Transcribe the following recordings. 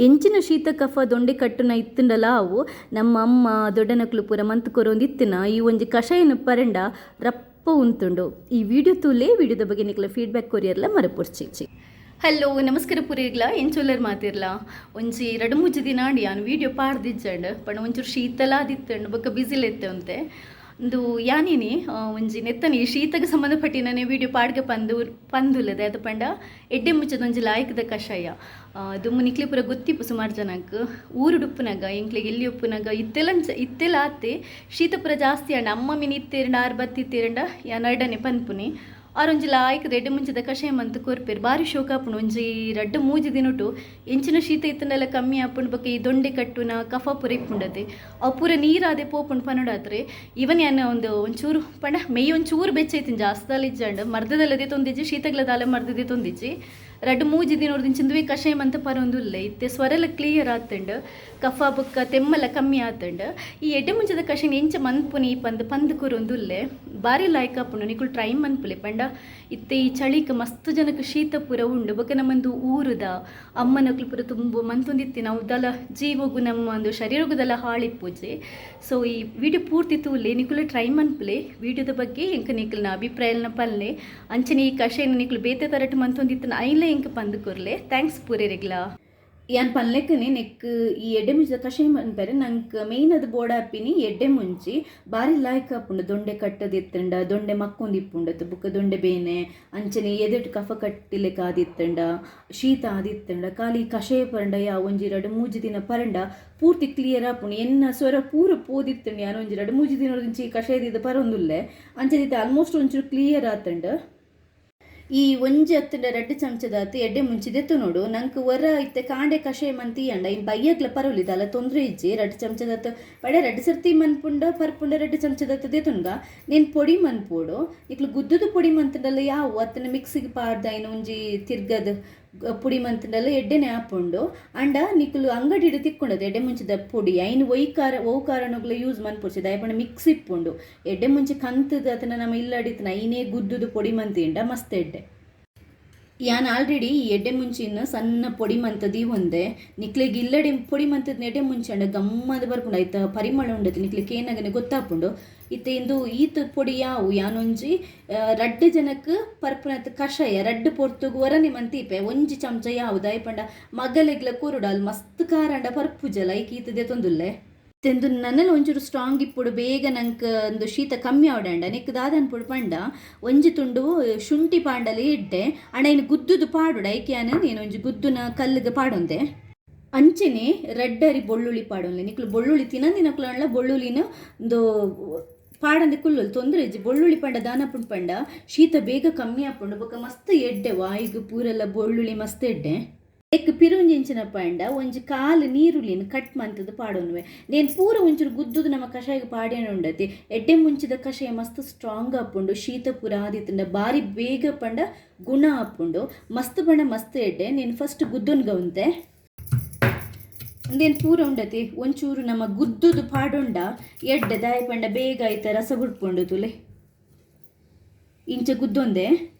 ಎಂಚಿನ ಶೀತ ಕಫ ದೊಂಡೆ ಕಟ್ಟುನ ಇತ್ತುಂಡಲ ಅವು ನಮ್ಮ ಅಮ್ಮ ದೊಡ್ಡನಕ್ಲು ಪೂರ ಮಂತ್ ಕೊರೊಂದು ಇತ್ತಿನ ಈ ಒಂಜಿ ಕಷಾಯನ ಪರಂಡ ರಪ್ಪ ಉಂತುಂಡು. ಈ ವಿಡಿಯೋ ತೂಲೆ, ವಿಡಿಯೋದ ಬಗ್ಗೆ ನಿಕ್ಲ ಫೀಡ್ಬ್ಯಾಕ್ ಕೊರಿಯರ್ಲ ಮರಪುರ್ಚಿ. ಹಲೋ, ನಮಸ್ಕಾರ ಪುರಿಗ್ಲ, ಎಂಚೊಲ್ಲರ್ ಮಾತಿರ್ಲ? ಒಂಜಿ ರಡ್ಡ್ ಮೂಜಿ ದಿನ ಆಂಡ್ ಯಾನ್ ವೀಡಿಯೋ ಪಾಡ್ದಿಜ್ಜಂಡ್. ಪಂಡ ಒಂಚೂರು ಶೀತಲ ಆದಿತ್ತಂಡು, ಬೊಕ್ಕ ಬಿಸಿಲೆತ್ತೆ ಉಂತೆ. ಉಂದು ಯಾನಿನಿ ಒಂಜಿ ನೆತ್ತನಿ ಶೀತಗೆ ಸಂಬಂಧಪಟ್ಟಿನೇ ವೀಡಿಯೋ ಪಾಡ್ಗೆ ಪಂದು ಪಂದುಲ್ಲದೆ. ಅದು ಪಂಡ ಎಡ್ಡೆ ಮುಚ್ಚದ ಒಂಜಿ ಲಾಯ್ಕದ ಕಷಾಯ. ದುಮ್ಮು ನಿಕ್ಲೆ ಪೂರ ಗೊತ್ತಿಪ್ಪು ಸುಮಾರು ಜನಕ್ಕೆ. ಊರುಡುಪ್ಪುನಾಗ ಎಂಕ್ಲೆಗ್ ಎಲ್ಲಿ ಉಪ್ಪುನಾಗ ಇತ್ತೆಲ ಇತ್ತೆಲ ಆತೆ ಶೀತ ಪೂರ ಜಾಸ್ತಿ ಆಂಡ ಅಮ್ಮ ಮಿನಿ ಇತ್ತೇರಂಡ ಆರು ಬತ್ತಿತ್ತೇರಂಡ ಯಾನ್ ಅರ್ಡನೆ ಪನ್ಪುನಿ. ಆರೊಂಜಿ ಲಾಯ್ಕ್ ಎಡ್ಡೆ ಮುಂಚದ ಕಷಾಯ ಮಂತ್ ಕೊರ್ಪೆರ್. ಬಾರಿ ಶೋಕ ಆಪುಂಡು. ಒಂಜಿ ರಡ್ಡ್ ಮೂಜಿ ದಿನೊಟು ಎಂಚಿನ ಶೀತ ಇತ್ತುಂಡಲ ಕಮ್ಮಿ ಆಪುಂಡು. ಬೊಕ್ಕ ಈ ದೊಂಡೆ ಕಟ್ಟುನ ಕಫ ಪೂರ ಇಪ್ಪುಂಡತೆ, ಅವು ಪೂರ ನೀರಾದೆ ಪೋಪುಂಡು ಪನೊಡಾತ್ರೆ. ಇವನ್ ಯಾನ್ ಒಂದು ಒಂಚೂರು ಪಂಡ ಮೆಯ್ ಒಂಚೂರು ಬೆಚ್ಚ ಐತಿನ, ಜಾಸ್ತಿ ಇಜ್ಜಂಡ್. ಮರ್ದದಲ್ಲದೆ ತೊಂದಿಜ್ಜಿ, ಶೀತಗ್ಲ ದಾಲ ಮರ್ದದೆ ತೊಂದಿಜ್ಜಿ. ರಡ್ಡ್ ಮೂಜಿ ದಿನೊರ್ದಿಂಚಿಂದುವೆ ಕಷಾಯ ಮಂತ್ ಪರೊಂದುಲ್ಲೆ. ಇತ್ತೆ ಸ್ವರಲ ಕ್ಲಿಯರ್ ಆತುಂಡು, ಕಫ ಬೊಕ್ಕ ತೆಮ್ಮಲ ಕಮ್ಮಿ ಆತುಂಡು. ಈ ಎಡ್ಡೆ ಮುಂಚದ ಕಷಾಯ ಎಂಚ ಮನ್ಪುನಿ ಪಂದ್ ಪಂದ್ ಕೊರೊಂದುಲ್ಲೆ. ಬಾರಿ ಲಾಯ್ಕ್ ಆಪುಂಡು, ನಿಕುಲು ಟ್ರೈ ಮನ್ಪುಲೆ. ಪಂಡ ಇತ್ತೆ ಈ ಚಳಿಕ್ ಮಸ್ತ್ ಜನಕ್ಕೆ ಶೀತ ಪೂರ ಉಂಡು. ಬೊಕ್ಕ ನಮ್ಮೊಂದು ಊರುದ ಅಮ್ಮನಕ್ಲು ಪೂರ ತುಂಬ ಮಂತೊಂದಿತ್ತಿ ನಾವು ದಲ ಜೀವಗು ನಮ್ಮ ಒಂದು ಶರೀರಗುದಲ ಹಾಳಿಪ್ಪುಜಿ. ಸೊ ಈ ವಿಡಿಯೋ ಪೂರ್ತಿ ತೂಲೆ, ನಿಕುಲು ಟ್ರೈ ಮನ್ಪುಲೆ. ವಿಡಿಯೋದ ಬಗ್ಗೆ ಎಂಕ್ ನಿಕಲ್ನ ಅಭಿಪ್ರಾಯನ ಪಲ್ಲೆ. ಅಂಚನೆ ಈ ಕಷಾಯನ ನಿಕುಲು ಬೇತೆ ತರಟ್ ಮಂತೊಂದಿತ್ತಿನ ಐಲ ಎಂಕ್ ಪಂದ್ ಕೊರ್ಲೆ. Thanks ಪೂರೆರೆಗ್ಲ. ಯಾನ್ ಪನ್ಲೆಕ್ಕನೆ ನೆಕ್ ಈ ಎಡ್ಡೆ ಮುಂಚಿದ ಕಷಾಯ ಮನ್ಪೆರೆ ನಂಕ್ ಮೇಯ್ನ್ ಅದು ಬೋಡಾಪಿನಿ ಎಡ್ಡೆ ಮುಂಚಿ. ಬಾರಿ ಲಾಯ್ಕ್ ಆಪುಂಡು. ದೊಂಡೆ ಕಟ್ಟದಿತ್ತುಂಡ, ದೊಂಡೆ ಮಕ್ಕೊಂದಿಪ್ಪುಂಡತ್ತು, ಬೊಕ್ಕ ದೊಂಡೆ ಬೇನೆ, ಅಂಚನೆ ಎದೆಟ್ ಕಫ ಕಟ್ಟಿಲೆಕ ಆದಿತ್ತುಂಡ, ಶೀತ ಆದಿತ್ತುಂಡ ಖಾಲಿ ಕಷಾಯ ಪರಂಡ ಯಾ ಒಂಜಿ ರಡ್ಡ್ ಮೂಜಿ ದಿನ ಪರಂಡ ಪೂರ್ತಿ ಕ್ಲಿಯರ್ ಆಪುಂಡು. ಎನ್ನ ಸ್ವರ ಪೂರ ಪೋದಿತ್ತುಂಡು. ಯಾನ್ ಒಂಜಿ ರಡ್ಡ್ ಮೂಜಿ ದಿನೊರ್ದಿಂಚಿ ಈ ಕಷಾಯದಿದ್ದು ಪರೊಂದುಲ್ಲೆ. ಅಂಚನೆ ಆಲ್ಮೋಸ್ಟ್ ಒಂಚೂರು ಕ್ಲಿಯರ್ ಆತುಂಡು. ಈ ಒಂಜಿ ಅತ್ತಂಡ ರಡ್ಡ್ ಚಮಚದಾತ್ ಎಡ್ಡೆ ಮುಂಚಿ ದೆತ್ತು ನೋಡು. ನಂಕ್ ಒರ ಇತ್ತೆ ಕಾಂಡೆ ಕಷಾಯ ಮಂತಿ ಅಂಡ ಇನ್ ಬಯ್ಯಗ್ಲ ಪರೊಲಿ, ದಾಲ ತೊಂದರೆ ಇಜ್ಜಿ. ರಡ್ಡ್ ಚಮಚದಾತ್ ಪಡೆ ರಡ್ಡ್ ಸರ್ತಿ ಮನ್ಪುಂಡ ಪರ್ಪುಂಡ ರಡ್ಡ್ ಚಮಚದಾತ್ ದೆತುನ್ಗ ನೇನ್ ಪೊಡಿ ಮನ್ಪೊಡು. ನಿಕ್ಲು ಗುದ್ದುದು ಪೊಡಿ ಮಂತುಂಡಲ ಯಾವು, ಅತ್ತಂಡ ಮಿಕ್ಸಿಗೆ ಪಾಡ್ದ್ ಐನ್ ಒಂಜಿ ತಿರ್ಗದ್ ಪೊಡಿ ಮಂತುಂಡಲ ಎಡ್ಡೆನೆ ಆಪುಂಡು. ಅಂಡ ನಿಕುಲು ಅಂಗಡಿಡ್ ತಿಕ್ಕುಂಡದು ಎಡ್ಡೆ ಮುಂಚಿದ ಪೊಡಿ, ಐನ್ ಒಯ್ ಕಾರ ಒವು ಕಾರಣಗ್ಲ ಯೂಸ್ ಮನ್ಪೊಡ್ಚಿ. ದಾಯೆ ಪಂಡ ಮಿಕ್ಸ್ ಇಪ್ಪುಂಡು. ಎಡ್ಡೆ ಮುಂಚಿ ಕಂತುದು ಅತ್ತಂಡ ನಮ್ಮ ಇಲ್ಲಡಿತ್ತಿನ ಐನೇ ಗುದ್ದುದು ಪೊಡಿ ಮಂತಿಂಡ ಮಸ್ತ್ ಎಡ್ಡೆ. ಯಾನ್ ಆಲ್ರೆಡಿ ಈ ಎಡ್ಡೆ ಮುಂಚಿನ ಸಣ್ಣ ಪೊಡಿ ಮಂತದಿ ಒಂದೆ. ನಿಕ್ಲೆಗ್ ಇಲ್ಲಡೆ ಪೊಡಿ ಮಂತದ ಎಡ್ಡೆ ಮುಂಚಿ ಅಂಡ ಗಮ್ಮದ ಬರ್ಪುಂಡು, ಐತ ಪರಿಮಳ ಉಂಡತಿ ನಿಕ್ಲೆ ಕೇನಗನೆ ಗೊತ್ತಾಪುಂಡು. ಇತ್ತೆ ಇಂದು ಈತ್ ಪೊಡಿ ಯಾವು. ಯಾನೊಂಜಿ ರಡ್ಡ್ ಜನಕ್ ಪರ್ಪುನತ್ ಕಷಾಯ ರಡ್ಡ್ ಪೊರ್ತುಗು ಒರನೆ ಮಂತಿಪೆ. ಒಂಜಿ ಚಮಚ ಯಾವು. ದಾಯೆ ಪಂಡ ಮಗಲೆಗ್ಲ ಕೊರುಡು, ಅಲ್ ಮಸ್ತ್ ಖಾರ ಅಂಡ ಪರ್ಪುಜಲ, ಐಕ್ ಈತ್ ದೆತೊಂದುಲ್ಲೆ. ಇಂದು ನನಲ ಒಂಚೂರು ಸ್ಟ್ರಾಂಗ್ ಇಪ್ಪುಡು, ಬೇಗ ನಂಕ್ ಒಂದು ಶೀತ ಕಮ್ಮಿ ಆವಡಂಡ ನೆಕ್ ದಾದ ಅನ್ಪುಡು ಪಂಡ ಒಂಜಿ ತುಂಡು ಶುಂಠಿ ಪಾಂಡಲಿ ಇಡ್ಡೆ. ಅಂಡ ಇನ್ನು ಗುದ್ದುದು ಪಾಡುಡ. ಐಕೆ ಯಾನ್ నేను ಒಂಜಿ ಗುದ್ದುನ ಕಲ್ಲಿಗೆ ಪಾಡೊಂದೆ. ಅಂಚೆನೆ ರಡ್ಡರಿ ಬೊಳ್ಳುಳ್ಳಿ ಪಾಡೊನ್ಲೆ. ನಿಕ್ಲು ಬೊಳ್ಳುಳ್ಳಿ ತಿನಂದಿನಕ್ಲು ಅಂಡ್ಲ ಬೊಳ್ಳುಳ್ಳಿನ ಒಂದು ಪಾಡಂದೆ ಕುಲ್ಲುಲ್, ತೊಂದರೆ ಇಜ್ಜಿ. ಬೊಳ್ಳುಳ್ಳಿ ಪಂಡ ದಾನಪುಂಡು ಪಂಡ ಶೀತ ಬೇಗ ಕಮ್ಮಿ ಆಪುಂಡು. ಬೊಕ್ಕ ಮಸ್ತ್ ಎಡ್ಡೆ ವಾಯಿಗ್ ಪೂರೆಲ್ಲ ಬೊಳ್ಳುಳ್ಳಿ ಮಸ್ತ್ ಎಡ್ಡೆ. ಎಕ್ ಪಿರುಂಜಿಂಚಿನ ಪಂಡ ಒಂಜಿ ಕಾಲು ನೀರುಳ್ಳಿನ ಕಟ್ ಮಂತದ ಪಾಡೊನ್ವೆ. ನೇನ್ ಪೂರ ಒಂಚೂರು ಗುದ್ದುದು ನಮ್ಮ ಕಷಾಯಗ್ ಪಾಡ್ಯನ ಉಂಡತಿ. ಎಡ್ಡೆ ಮುಂಚಿದ ಕಷಾಯ ಮಸ್ತ್ ಸ್ಟ್ರಾಂಗ್ ಆಪುಂಡು. ಶೀತ ಪೂರ ಆದಿತ್ತುಂಡ ಬಾರಿ ಬೇಗ ಪಂಡ ಗುಣ ಆಪುಂಡು. ಮಸ್ತ್ ಪಂಡ ಮಸ್ತ್ ಎಡ್ಡೆ. ನೀನು ಫಸ್ಟ್ ಗುದ್ದುನ್ಗ ಉಂತೆ. ಉಂದೇನ್ ಪೂರ ಉಂಡತಿ ಒಂಚೂರು ನಮ್ಮ ಗುದ್ದುದು ಪಾಡೊಂಡ ಎಡ್ಡೆ. ದಾಯ ಪಂಡ ಬೇಗ ಐತ ರಸ ಬುಡ್ಪುಂಡು. ತುಲೆ, ಇಂಚ ಗುದ್ದೊಂದೆ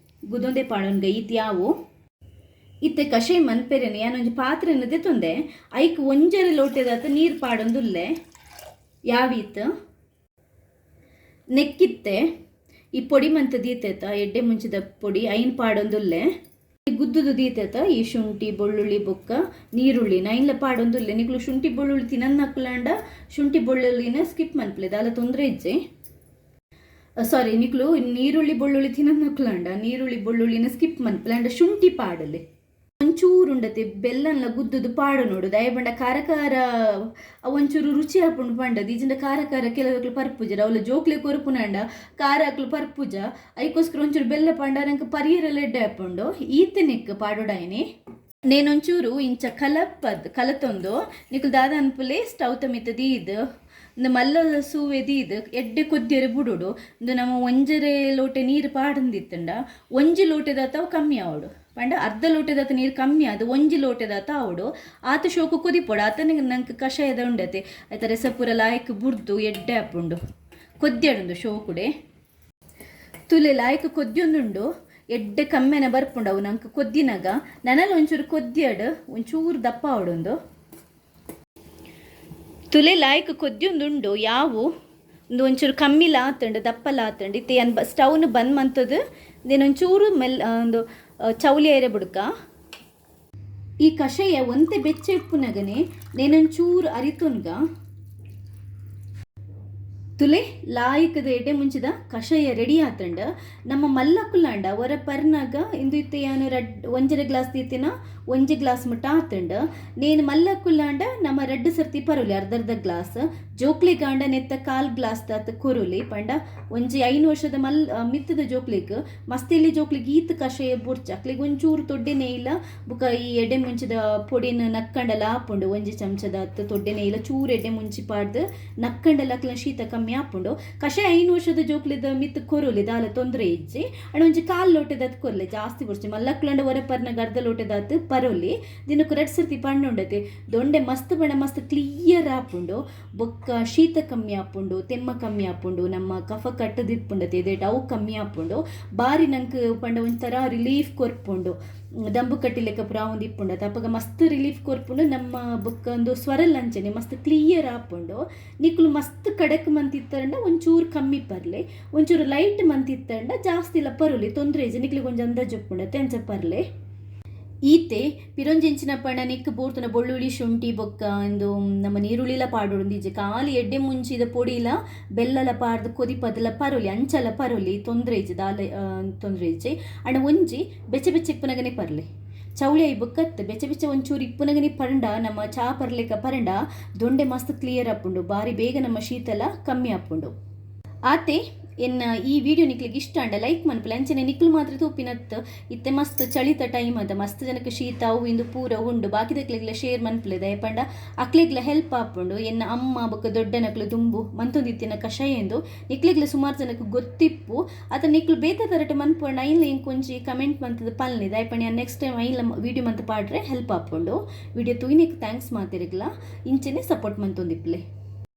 ಗುದ್ದೊಂದೆ ಪಾಡೊನ್ಗ. ಈತ್ ಯಾವು. ಇತ್ತೆ ಕಷಾಯ ಮನ್ಪೆರೆನೆ ಯಾನೊಂಜಿ ಪಾತ್ರೆನ ದೆತ್ತೊಂದೆ. ಐಕ್ ಒಂಜರೆ ಲೋಟೆದಾತ ನೀರು ಪಾಡೊಂದುಲ್ಲೆ, ಯಾವೀತ್. ನೆಕ್ಕಿತ್ತೆ ಈ ಪೊಡಿ ಮಂತ ದೀತೇತ ಎಡ್ಡೆ ಮುಂಚಿದ ಪೊಡಿ ಐನ್ ಪಾಡೊಂದುಲ್ಲೆ. ಗುದ್ದುದು ದೀತೇತ ಈ ಶುಂಠಿ ಬೊಳ್ಳುಳ್ಳಿ ಬೊಕ್ಕ ನೀರುಳ್ಳಿ ಐನ್ಲ ಪಾಡೊಂದುಲ್ಲೆ. ನಿಕ್ಲು ಶುಂಠಿ ಬೊಳ್ಳುಳ್ಳಿ ತಿನ್ನನ್ನಕ್ಲಾಂಡ ಶುಂಠಿ ಬೊಳ್ಳುಳ್ಳಿನ ಸ್ಕಿಪ್ ಮನ್ಪುಲೆ, ದಾಲ ತೊಂದರೆ ಇಜ್ಜಿ. ಸಾರಿ, ನಿಕ್ಲು ನೀರುಳ್ಳಿ ಬೊಳ್ಳುಳ್ಳಿ ತಿನ್ನನ್ನಕ್ಲಾಂಡ ನೀರುಳ್ಳಿ ಬೊಳ್ಳುಳ್ಳಿನ ಸ್ಕಿಪ್ ಮನ್ಪುಲೆ, ಅಂಡ ಶುಂಠಿ ಪಾಡಲೆ. ಒಂಚೂರು ಉಂಡತಿ ಬೆಲ್ಲನ್ಲ ಗುದ್ದುದು ಪಾಡು ನೋಡು. ದಯಪಂಡ ಖಾರ ಖಾರ ಅವು ಒಂಚೂರು ರುಚಿ ಆಪುಂಡು. ಪಂಡ ದೀಜಿಂಡ ಖಾರ ಖಾರ ಕೆಲವು ಪರ್ಪುಜರ, ಅವಲ ಜೋಕ್ಲೆ ಕೊರುಪುನಂಡ ಖಾರ ಅಕ್ಲು ಪರ್ಪುಜ. ಐಕೋಸ್ಕರ ಒಂಚೂರು ಬೆಲ್ಲ ಪಂಡ ನಂಗೆ ಪರಿಯರೆಲ್ಲ ಎಡ್ಡೆ ಆಪುಂಡು. ಈತನಿಕ್ ಪಾಡೋಡಾಯಿನಿ. ನೇನೊಂಚೂರು ಇಂಚ ಕಲಪ್ಪದ್ ಕಲತೊಂದು ನಿಕುಲು ದಾದ ಅನ್ಪುಲೆ. ಸ್ಟವ್ ಮಿತ್ತ ದೀದ್ ಇಂದು ಮಲ್ಲ ಸೂವೆ ದೀದ್ ಎಡ್ಡೆ ಕೊದ್ದಿಯರೆ ಬುಡುಡು. ಇಂದು ನಮ್ಮ ಒಂಜರೆ ಲೋಟೆ ನೀರು ಪಾಡಂದಿತ್ತಂಡ ಒಂಜಿ ಲೋಟೆದಾತ ಅವು ಕಮ್ಮಿ ಆವಡು. ಪಂಡ ಅರ್ಧ ಲೋಟೆದಾತ ನೀರು ಕಮ್ಮಿ ಆದ್ ಒಂಜಿ ಲೋಟೆದಾತ ಆವಡು. ಆತ ಶೋಕು ಕೊದಿಪೊಡು. ಆತನಿಗೆ ನಂಗೆ ಕಷಾಯದ ಉಂಡತೆ ಆಯ್ತ ರಸಪುರ ಲಾಯ್ಕ್ ಬುಡ್ದು ಎಡ್ಡೆ ಆಪುಂಡು. ಕೊದ್ಯಡುಂದು ಶೋಕುಡೆ. ತುಲೆ, ಲಾಯ್ಕ್ ಕೊದ್ಯೊಂದುಂಡು. ಎಡ್ಡೆ ಕಮ್ಮೆನ ಬರ್ಪುಂಡು ಅವು ನಂಕ್ ಕೊದ್ದಿನಗ. ನನಲ ಒಂಚೂರು ಕೊದ್ದಿಯಡ್, ಒಂಚೂರು ದಪ್ಪ ಆವಡೊಂದು. ತುಲೆ ಲಾಯ್ಕ್ ಕೊದ್ದಿಯೊಂದುಂಡು ಯಾವು. ಉಂದು ಒಂಚೂರು ಕಮ್ಮಿಲ ಆತುಂಡು, ದಪ್ಪಲ ಆತುಂಡು. ಇತ್ತೆ ಯಾನ್ ಸ್ಟವ್ನು ಬಂದ್ ಮಂತುದು ದೇನ್ ಒಂಚೂರು ಮೆಲ್ ಒಂದು ಚೌಲಿ ಐರೆ ಬುಡ್ಕ. ಈ ಕಷಾಯ ಒಂತೆ ಬೆಚ್ಚ ಇಪ್ಪುನಗನೆ ನೇನೊಂಚೂರು ಅರಿತೊನ್ಗ. ತುಲೆ, ಲಾಯಿಕದ ಎಡೆ ಮುಂಚಿದ ಕಷಾಯ ರೆಡಿ ಆತಂಡ. ನಮ್ಮ ಮಲ್ಲಕುಲಾಂಡ ಒರ ಪರ್ನಾಗ ಇಂದು ಇತ್ತೆ ಯಾನು ರಡ್ ಒಂಜರೆ ಗ್ಲಾಸ್ ದೀತಿನ, ಒಂಜಿ ಗ್ಲಾಸ್ ಮುಟ್ಟ ಆತಂಡ. ನೇನು ಮಲ್ಲಕುಲಾಂಡ ನಮ್ಮ ರಡ್ಡು ಸರ್ತಿ ಪರೋಲಿ, ಅರ್ಧ ಅರ್ಧ ಗ್ಲಾಸ್. ಜೋಕ್ಲಿಗಾಂಡ ನೆತ್ತ ಕಾಲ್ ಗ್ಲಾಸ್ ದಾತ್ ಕೊರೋಲಿ. ಪಂಡ ಒಂಜಿ 5 ವರ್ಷದ ಮಲ್ ಮಿತ್ತದ ಜೋಕ್ಲಿಗ್, ಮಸ್ತೆಲ್ಲಿ ಜೋಕ್ಲಿಗ್ ಈತ್ ಕಷಾಯ ಬೊಡ್ಚಿ. ಅಕ್ಲಿಗೆ ಒಂಚೂರು ತೊಡ್ಡೆನೇ ಇಲ್ಲ ಬುಕ ಈ ಎಡೆ ಮುಂಚಿದ ಪೊಡಿನ ನಕ್ಕಂಡಲ ಆಪುಂಡು. ಒಂಜಿ ಚಮಚದಾತ್ ತೊಡ್ಡೆನೇ ಇಲ್ಲ ಚೂರು ಎಡೆ ಮುಂಚಿ ಪಾಡ್ದು ನಕ್ಕಂಡಲ ಅಕ್ಲ ಶೀತ ಕಮ್ಮಿ ಆಪುಂಡು. ಕಷಾಯ 5 ವರ್ಷದ ಜೋಕ್ಲಿದ ಮಿತ್ತು ಕೊರೋಲಿ, ದಾಲ ತೊಂದರೆ ಇಜ್ಜಿ. ಅಂಡ ಒಂಜಿ ಕಾಲ್ ಲೋಟದಾತ್ ಕೊರ್ಲೆ, ಜಾಸ್ತಿ ಬೊಡ್ಚಿ. ಮಲ್ಲಕ್ಲಂಡ ಒರ ಪರ್ನಾಗ ಅರ್ಧ ಲೋಟದಾತ್ ಪರೋಲಿ. ದಿನಕ್ಕೆ ರಡ್ಡ್ ಸರ್ತಿ ಪಂಡುಂಡತೆ ದೊಂಡೆ ಮಸ್ತ್ ಪಂಡ ಮಸ್ತ್ ಕ್ಲಿಯರ್ ಆಪುಂಡು. ಬೊಕ್ಕ ಶೀತ ಕಮ್ಮಿ ಆಪುಂಡು, ತೆಮ್ಮ ಕಮ್ಮಿ ಆಪುಂಡು, ನಮ್ಮ ಕಫ ಕಟ್ಟದಿಪ್ಪುಂಡತೆ ಎದೆಟ್ ಅವು ಕಮ್ಮಿ ಆಪುಂಡು. ಬಾರಿ ನಂಕ್ ಪಂಡ ಒಂಥರ ರಿಲೀಫ್ ಕೊರ್ಪುಂಡು. ದಂಬು ಕಟ್ಟಿಲೆಕ್ಕ ಪೂರ ಆವೊಂದು ಇಪ್ಪುಂಡು, ಅಪಗ ಮಸ್ತ್ ರಿಲೀಫ್ ಕೊರ್ಪುಂಡು. ನಮ್ಮ ಬೊಕ್ಕ ಒಂದು ಸ್ವರಲ್ ಅಂಚನೆ ಮಸ್ತ್ ಕ್ಲಿಯರ್ ಆಪುಂಡು. ನಿಕುಲು ಮಸ್ತ್ ಕಡಕ್ ಮಂತಿತ್ತಂಡ ಒಂಚೂರು ಕಮ್ಮಿ ಪರ್ಲೆ, ಒಂಚೂರು ಲೈಟ್ ಮಂತಿತ್ತಂಡ ಜಾಸ್ತಿ ಇಲ್ಲ ಪರೋಲಿ, ತೊಂದರೆ ಇಜ್ಜಿ. ನಿಕ್ಲಿಗೆ ಒಂಜಿ ಅಂದಾಜು ಉಪ್ಪುಂಡತೆ, ಅಂಚ ಪರ್ಲೆ. ಈತೆ ಪಿರೊಂಜೆಂಚಿನ ಪಂಡ ನೆಕ್ಕ್ ಬೋರ್ತುನ ಬೊಳ್ಳುಳ್ಳಿ, ಶುಂಠಿ ಬೊಕ್ಕ ಇಂದು ನಮ್ಮ ನೀರುಳ್ಳಿಲ ಪಾಡೊಡು ಇಜ್ಜಿ. ಖಾಲಿ ಎಡ್ಡೆ ಮುಂಚಿದ ಪೊಡಿಲ ಬೆಲ್ಲಲ ಪಾಡ್ದು ಕೊದಿಪದಲ ಪರೋಲಿ, ಅಂಚಲ ಪರೋಲಿ, ತೊಂದರೆ ಇಜ್ಜಿ, ದಾಲ ತೊಂದರೆ ಇಜ್ಜಿ. ಅಂಡ ಒಂಜಿ ಬೆಚ್ಚ ಬೆಚ್ಚ ಇಪ್ಪುನಗನೆ ಪರ್ಲೆ. ಚೌಳಿ ಆಯಿ ಬೊಕ್ಕತ್, ಬೆಚ್ಚ ಬೆಚ್ಚ ಒಂಚೂರು ಇಪ್ಪುನಗನೆ ಪರಂಡ, ನಮ್ಮ ಚಾ ಪರ್ಲೆಕ ಪರಂಡ ದೊಂಡೆ ಮಸ್ತ್ ಕ್ಲಿಯರ್ ಆಪುಂಡು. ಬಾರಿ ಬೇಗ ನಮ್ಮ ಶೀತಲ ಕಮ್ಮಿ ಆಪುಂಡು. ಆತೆ. ಎನ್ನ ಈ ವಿಡಿಯೋ ನಿಕ್ಲಿಗೆ ಇಷ್ಟ ಅಂಡ ಲೈಕ್ ಮನ್ಪುಲೆ. ಅಂಚನೆ ನಿಕ್ಲು ಮಾತ್ರ ತೂಪಿನತ್, ಇತ್ತೆ ಮಸ್ತ್ ಚಳಿತ ಟೈಮ್ ಅದ, ಮಸ್ತ್ ಜನಕ್ಕೆ ಶೀತ ಅವು ಇಂದು ಪೂರ ಉಂಡು. ಬಾಕಿದಕ್ಲೆಗ್ಲ ಶೇರ್ ಮನ್ಪುಲೆ, ದಯಪಂಡ ಅಕ್ಲೆಗ್ಲ ಹೆಲ್ಪ್ ಆಪುಂಡು. ಎನ್ನ ಅಮ್ಮ ಬೊಕ್ಕ ದೊಡ್ಡನಕ್ಲು ದುಂಬು ಮಂತೊಂದಿತ್ತಿನ ಕಷಾಯ ಎಂದು ನಿಕ್ಲೆಗ್ಲ ಸುಮಾರು ಜನಕ್ಕೆ ಗೊತ್ತಿಪ್ಪು. ಅತ ನಿಕ್ಲು ಬೇತೆ ತರಟೆ ಮನ್ಪುಂಡ ಐನ್ಲ ಇಂಕೊಂಚಿ ಕಮೆಂಟ್ ಮಂತದ ಪಲ್ನಿ, ದಯಪಂಡ ನೆಕ್ಸ್ಟ್ ಟೈಮ್ ಐನ್ಲ ವಿಡಿಯೋ ಮಂತ್ ಪಾಡ್ರೆ ಹೆಲ್ಪ್ ಆಪುಂಡು. ವಿಡಿಯೋ ತೂಯಿನಿಕ್ thanks ಮಾತೆರೆಗ್ಲ. ಇಂಚನೆ ಸಪೋರ್ಟ್ ಮಂತೊಂದಿಪ್ಪಲೆ.